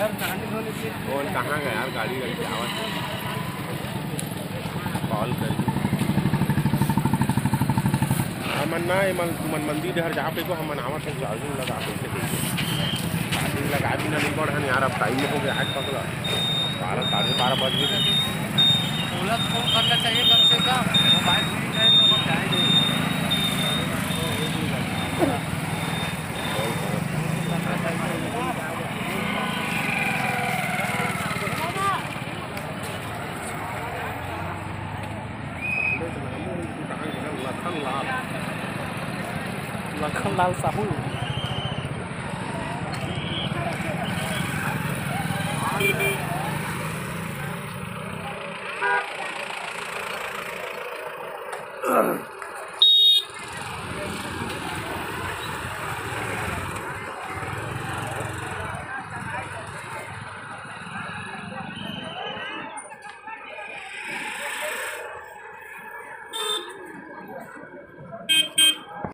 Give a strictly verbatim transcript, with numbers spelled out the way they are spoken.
कौन कहाँ गया यार, गाड़ी गाड़ी आवत है। कॉल कर। हमन ना, ये मन, तुमन मंदिर डहर जा पे को हमन आवत है, चार्जिंग लगा के। चार्जिंग लगा भी ना, नहीं बढ़न यार, अब टाइम हो गया, आज पकड़ा बारह, साढ़े बारह बज गए। ओला तो फोन करना चाहिए कम से कम, मोबाइल भी नहीं है तो हम जाए नहीं। लखन लाल, लखन लाल साहू।